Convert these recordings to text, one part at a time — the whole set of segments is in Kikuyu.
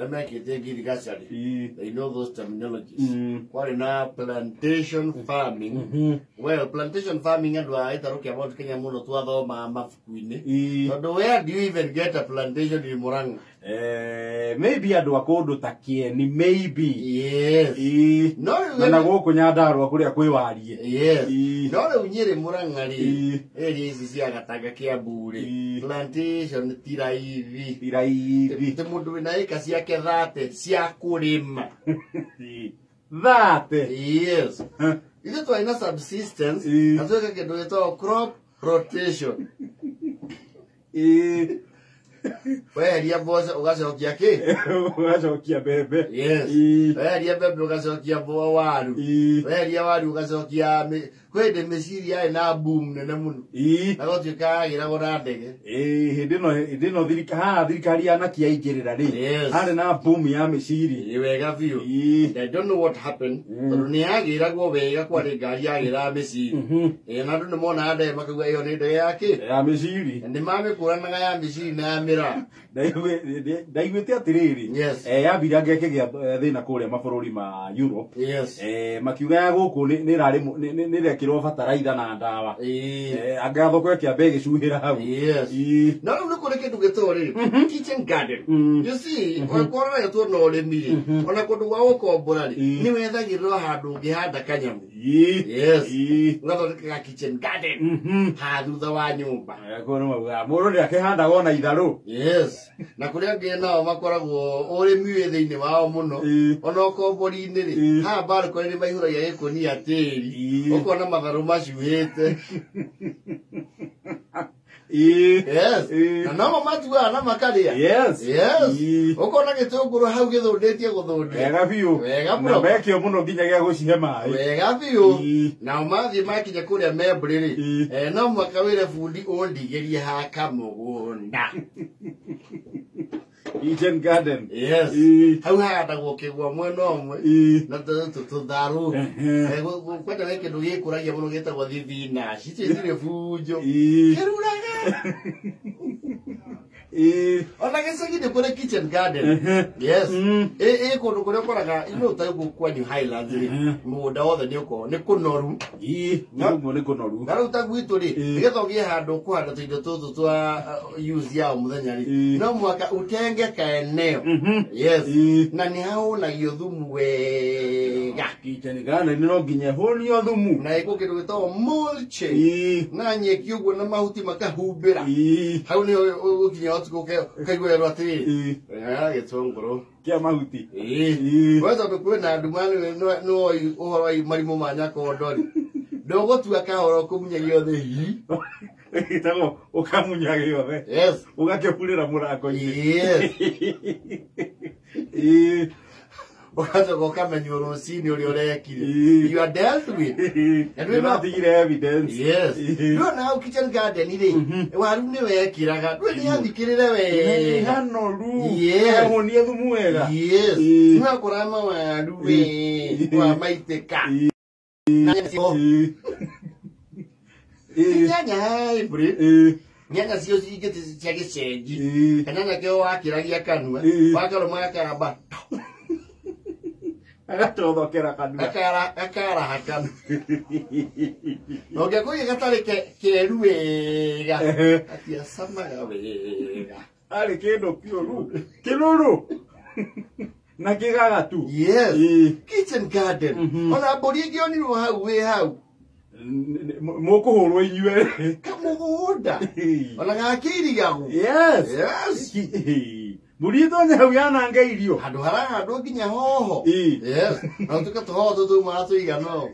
Mekĩte ngirigaca rĩ, they know those terminologies. Kwarĩ na plantation farming. Well, plantation farming andũ a gĩtarũ kĩa Mount Kenya mũno twathomaga mabuku-inĩ. Tondũ where do you even get a plantation in Murang'a? Maybe andũ a kũndũ ta Kĩeni, maybe. Yes. No rĩu Na gũkũ Nyandarũa kũrĩa kwĩ warie. Yes. No rĩu Nyĩrĩ, Murang'a rĩ, area ici cia Gatanga, Kiambu rĩ, plantation ti raithi. Ti raithi. Ti mũndũ wĩna ĩka ciake 30 cia kũrĩma. 30. Yes. Ithuĩ twarĩ na subsistence na twĩka kĩndũ gĩtagwo crop rotation. Weheria mboco ũgacokia kĩ? Ũgacokia mbembe. Yes. Weheria mbembe ũgacokia waru. Weheria waru ũgacokia kwĩ hĩndĩ mĩciri yarĩ na boom nene mũno. Na gũtuĩka yagĩragwo na ndege. Hĩndĩ ĩno haha thirikari yanakia aingĩrĩra rĩ, harĩ na boom ya mĩciri. Ĩ, wega biũ. And I don't know what happened, tondũ nĩ yagĩragwo wega, kwarĩ ngari yagĩraga mĩciri. Ĩ, na andũ nĩ monaga ndege makauga ĩyo nĩ ndege ya kĩ? Ya mĩciri. Na nĩ mamĩkũranaga ya mĩciri na ya mĩraa. Ndaiguĩte atĩrĩrĩ, yambire anga ĩkĩgĩa thĩna kũrĩa mabũrũri ma Europe. Makiuga ya gũkũ nĩ ĩrekĩrwo bataraitha na ndawa. Anga thoko ĩkĩamba ĩgĩcuhĩra hau. Yes. No rĩu nĩ kũrĩ kĩndũ gĩtagwo rĩrĩ kitchen garden. You see, kwarora tuona ũrĩmi rĩ, ona kũndũ gwa gũkombora rĩ, nĩ wethagĩrĩrwo handũ ũngĩhanda kanyamũ. Yes. Ũgathondeka ga kitchen garden ha thutha wa nyũmba. Kũu nĩ maugaga mũndũ nĩ akĩhandaga ona itharũ. Yes. Na kũrĩa angĩ nao makoragwo ũrĩmi wĩ thĩinĩ wao mũno. Ona ũkombori-inĩ rĩ, haha balcony nĩ maihũragia gĩkũnia tĩri. Ũkona matharũ macuhĩte. Yes. Na nomo matuaga na makarĩa. Yes. Yes. Ũkona gĩtũngũrũ hau gĩthũndĩtie gũthũndia. Wega biũ. Wega Na mũno. mekĩo mũno nginya gĩa gũcihe maĩ. Wega biũ. Nao mathiĩ makinya kũrĩa Membri rĩ, no mũhaka wĩre bundi ũndigĩrie haka mũgũnda. Kitchen garden. Yes. Hau hahandagwo kĩgwa mwena ũmwe na tũtharũ. Kwenda gwĩ kĩndũ gĩkũragia mũno gĩtagwo thibinaci. Icio itirĩ bunjo. Kĩruraga. Ona gĩcagi nĩ kũrĩ kitchen garden. Yes. Ĩ kũndũ kũrĩa ũkoraga ta gũkũ kwanyu Highlands rĩ, mũgũnda wothe nĩ ũkoragwo nĩ kũnoru. Ũguo nĩ kũnoru. Na rĩu ta gwitũ rĩ, nĩgetha ũgĩe handũ ũkũhanda tũindo tũtũ twa use ya o mũthenya rĩ, no mũhaka utenge kaeneo. Yes. Na nĩ hahũnagio thumu wega. Kitchen garden no nginya ĩhũnio thumu. Na ĩkwo kĩndũ gĩtagwo mulching. Na nyeki ũguo na mahuti makahumbĩra. Hau nĩ ũgũkinya ũtukũ ũkaigua werwo atĩrĩrĩ, "Oya gĩtũngũrũ." Kĩa mahuti. We tondũ kwĩna nduma nĩwoĩ ũhoro wa marimũ ma nyakondo rĩ, ndũgũtua kahora ũkũmunya gĩothe hi. Gĩtagwo ũkamunya gĩothe. Yes. Ũgakĩburĩra mũrango-inĩ. Yes. Ũgacoka ũkamenywo rũcinĩ ũrĩa ũrekire. You are dealt with. Na ndwĩ Nĩmatigire evidence. Yes. Ndũrona hau kitchen garden rĩ, waru nĩ wekĩraga. Ndũĩ nĩ hathikĩrĩre wega. Hanoru. Yes. Hũnie thumu wega. Yes. Nĩwakora mawaru we wamaitĩka. Na nyanya hybrid. Nyanya cio cingĩ ti cia gĩcenji. Kanyanya kĩo wakĩragia kanua. Wakarũma gakamba. Agacothokera kanua. Gakaraha kanua. Na ũngĩakũria gatarĩ keru wega. Gatiacamaga wega. Arĩ kĩndũ kĩũru kĩrũrũ na kĩgagatu. Yes. Kitchen garden. Ona mbũri ĩngĩonirwo hau wĩ hau. Mũkũhũrwo inyuerĩ. Kamũgũnda. Ona gakĩirigagwo. Yes. Yes. Mbũri ĩtonye hau yananga irio. Handũ harahandwo nginya hoho. Yes. Na ũtuĩke tũhoho tũtũ tumaga tũigana ũũ.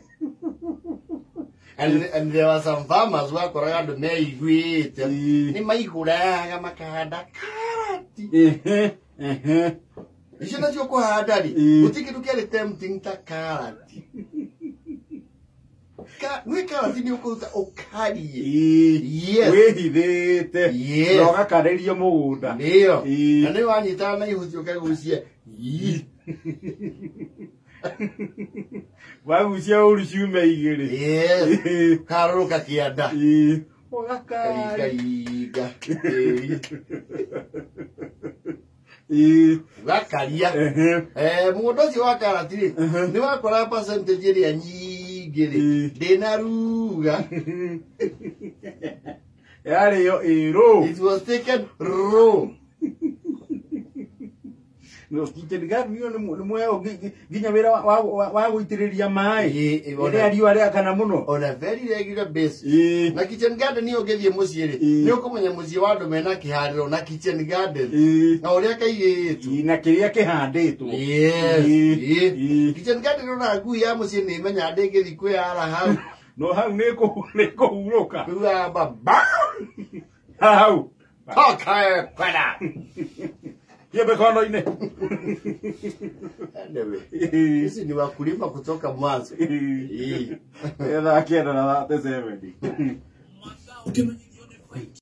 And there were some farmers wakoraga andũ meiguĩte. Nĩ maihũraga makahanda karati. Ehe, ehe. Icio nacio kũhanda rĩ, gũtirĩ kĩndũ kĩarĩ tempting ta karati. Gwĩ karati nĩ ũkũruta ũkarie. Yes. Wĩhithĩte. Yes. Na ũgakarĩria mũgũnda. Nĩyo. Na nĩ wanyitaga na ihuti ũkagucia. Ii. Wagucia ũru ciume igĩrĩ. Yes. Karũrũka kĩanda. Ũgakari. Karingaringa. Tĩri. Gakaria. Mũgũnda ũcio wa karati rĩ, nĩ wakora percentage ĩrĩa nyingĩ rĩ, ndĩnaruga. Yarĩo ĩrũ. It was taken raw. No kitchen garden ĩyo nĩ mweo nginya wĩra wa gũitĩrĩria maĩ. Rĩrĩa riũa rĩakana mũno. On a very regular basis. Na kitchen garden ĩyo ũngĩthiĩ mũciĩ rĩ, nĩ ũkũmenya mũciĩ wa andũ mena kĩharĩro na kitchen garden. Na ũrĩa kaigĩtwo. Na kĩrĩa kĩhandĩtwo. Yes. Kitchen garden ona ngui ya mũciĩ nĩ ĩmenya ndĩngĩthiĩ kwĩyara hau. No hau nĩ kũhurũka. Kuga baba. Hau. Toka kwenda. Yebe kono-inĩ. Anyway, sisi ni wakulima kutoka mwanzo. Thaa 9:37.